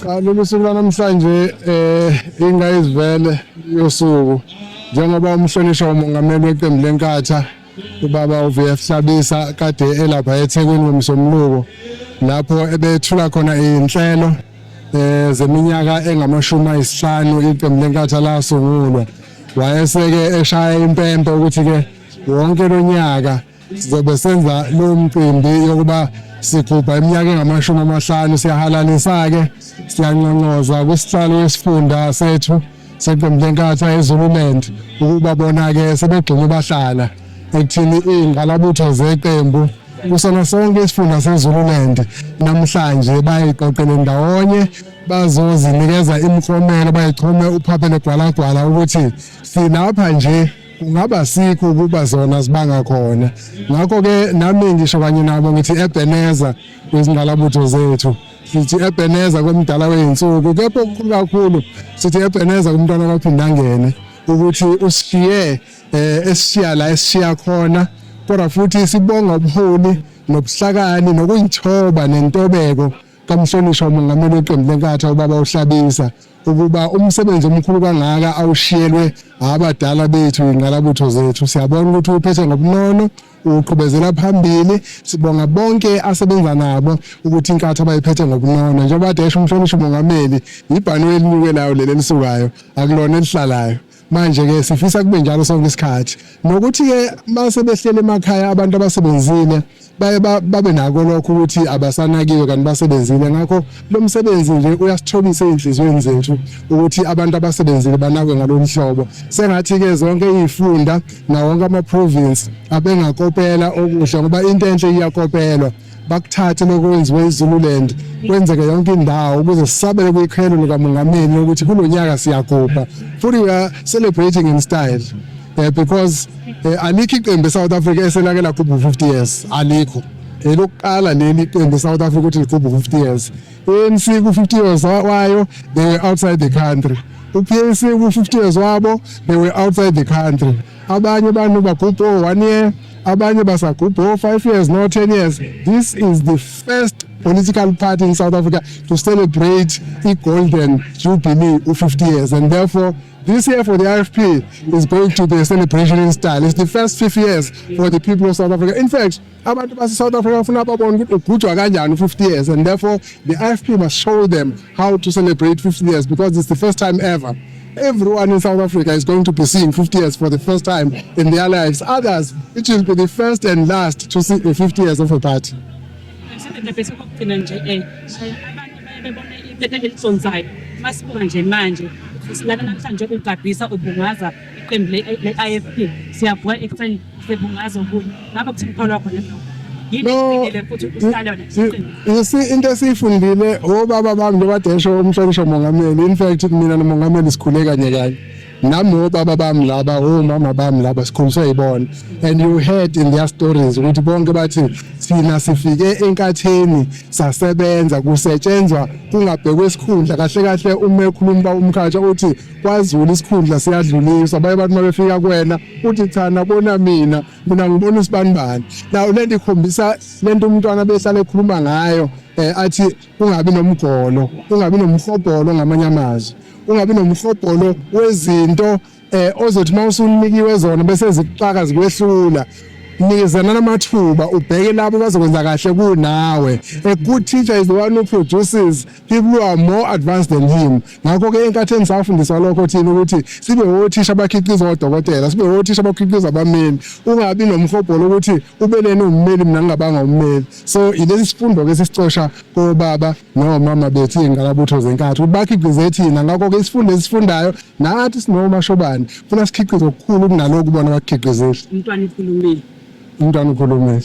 Cha, lolu suku lwanamhlanje ingayizivele yosuku njengoba umhlonishwa umongameli weqembu leNkatha, ubaba uVF Hlabisa, kade elapha eThekwini ngoMsombuluko, lapho ebethula khona inhlelo zeminyaka engamashumi 5 iqembu leNkatha lasungulwa. Wayeseke eshaya impempe ukuthi ke wonke lonyaka sizobe senza lo mcimbi yokuba sigubha iminyaka engamashumi 50. Siyahalalisa-ke, siyanconcoza kwisihlalo wesifunda sethu seqembu leNkatha eZululand ukuba bona-ke sebegxume bahlala ekuthini iy'ngqalabutho zeqembu kusona sonke isifunda seZululand namhlanje bayiqoqele ndawonye, bazozinikeza imiklomelo, bayichome uphaphele gwalagwala ukuthi silapha nje kungaba sikho ukuba zona zibanga khona. Ngakho-ke nami ngisho kanye nabo ngithi ebeneza kwizingqalabutho zethu, sithi ebeneza komdala wey'nsuku, kepha okukhulu kakhulu sithi ebeneza kumntwana kwaphindangene ukuthi usishiye esishiya la esishiya khona. Kodwa futhi sibonga ubuholi nobuhlakani nokuyithoba nentobeko kamhlonishwa umongameli weqembu leNkatha, ubaba uHlabisa, ukuba umsebenzi omkhulu kangaka awushiyelwe abadala bethu, ingqalabutho zethu, siyabona ukuthi uphethe ngobunono, uqhubezela phambili. Sibonga bonke asebenza nabo ukuthi iNkatha bayiphethe ngobunono. Njengoba desho umhlonishwa umongameli, ibhanoyi elinyukelayo leli elisukayo, akulona elihlalayo. Manje-ke sifisa kube njalo sonke isikhathi, nokuthi-ke mase behleli emakhaya abantu abasebenzile baye babe nako lokho ukuthi abasanakiwe kanti basebenzile. Ngakho lo msebenzi nje uyasithobisa ey'nhliziyweni zethu ukuthi abantu abasebenzile banakwe ngalolu hlobo. Sengathi-ke zonke iy'funda nawonke ama-province abengakopela okuhle, ngoba into enhle iyakopelwa. Bakuthathe lokho kwenziwe iZululand, kwenzeke yonke indawo ukuze sisabele kwikhelo likamongameli lokuthi kulo nyaka siyagubha futhi we are celebrating in style, because alikho iqembu eSouth Africa eselake lagubha 50 years, alikho. Elokuqala leli qembu eSouth Africa ukuthi ligubhe 50 years. ANC ku 50 years wayo, they were outside the country. UPAC ku 50 years wabo, they were outside the country. Abanye abantu bagubha 1 year, abanye basagubha 5 years, no 10 years. This is the first political party in South Africa to celebrate i-golden jubilee, u-50 years, and therefore this year for the IFP is going to be a celebration in style. It's the first 50 years for the people of South Africa. In fact, abantu base-South Africa bafuna babone ukuthi ugujwa kanjani u-50 years, and therefore the IFP must show them how to celebrate 50 years, because it's the first time ever. Everyone in South Africa is going to be seeing 50 years for the first time in their lives. Others, it will be the first and last to see the 50 years of a party. Bese kokugcina nje, abantu baye bebone iphepha elisonzayo. Masibuka nje manje silana namhlanje ugabhisa ubungaza iqembu le-IFP, siyavuka ekuseni sebungaza okunye. Ngabe kuthini umphawulo wakho nalokho? Yini No, esifikile futhi uhlala wena iqembu? You see, into esiyifundile obaba bami, njengoba desho umhlonishwa mongameli, in fact mina nomongameli sikhule kanye kanye. Nami obaba bami laba, omama bami laba, sikhuliswe yibona, and you heard in their stories ukuthi bonke bathi thina sifike enkatheni sasebenza, kusetshenzwa kungabhekwe isikhundla. Kahle kahle uma ekhuluma uMkhatshwa uthi kwaZulu isikhundla siyadluliswa, baye bathi mabefika kuwena uthi cha, nabona mina, mina ngibona usibanibani. Now lento ikhombisa lento umntwana behlala ekhuluma ngayo, athi ungabi nomgolo, ungabi nomhobholo, ngamanye amazwi ungabi nomhobholo wezinto ozothi mawusunikiwe zona bese zikuxaka, zikwehlula. Nikezana amathuba, ubheke labo bazokwenza kahle kunawe. A good teacher is the one who produces people who are more advanced than him. Ngakho-ke enkatheni safundiswa lokho thina ukuthi sibe othisha abakhiqiza odokotela, sibe othisha abakhiqiza abameli. Ungabi nomhobholo ukuthi ubeleni ummeli, mina ngingabanga ummeli. So ilesi sifundo-ke sisicosha kobaba nomama bethu, iy'ngalabutho zeNkatha, ukuthi bakhiqize thina. Ngakho-ke isifundo esifundayo nathi sinoMashobane funa sikhiqize okukhulu kunalokhu bona bakukhiqizile. Umntwana ukhulumile. Umntwana ukhulumile.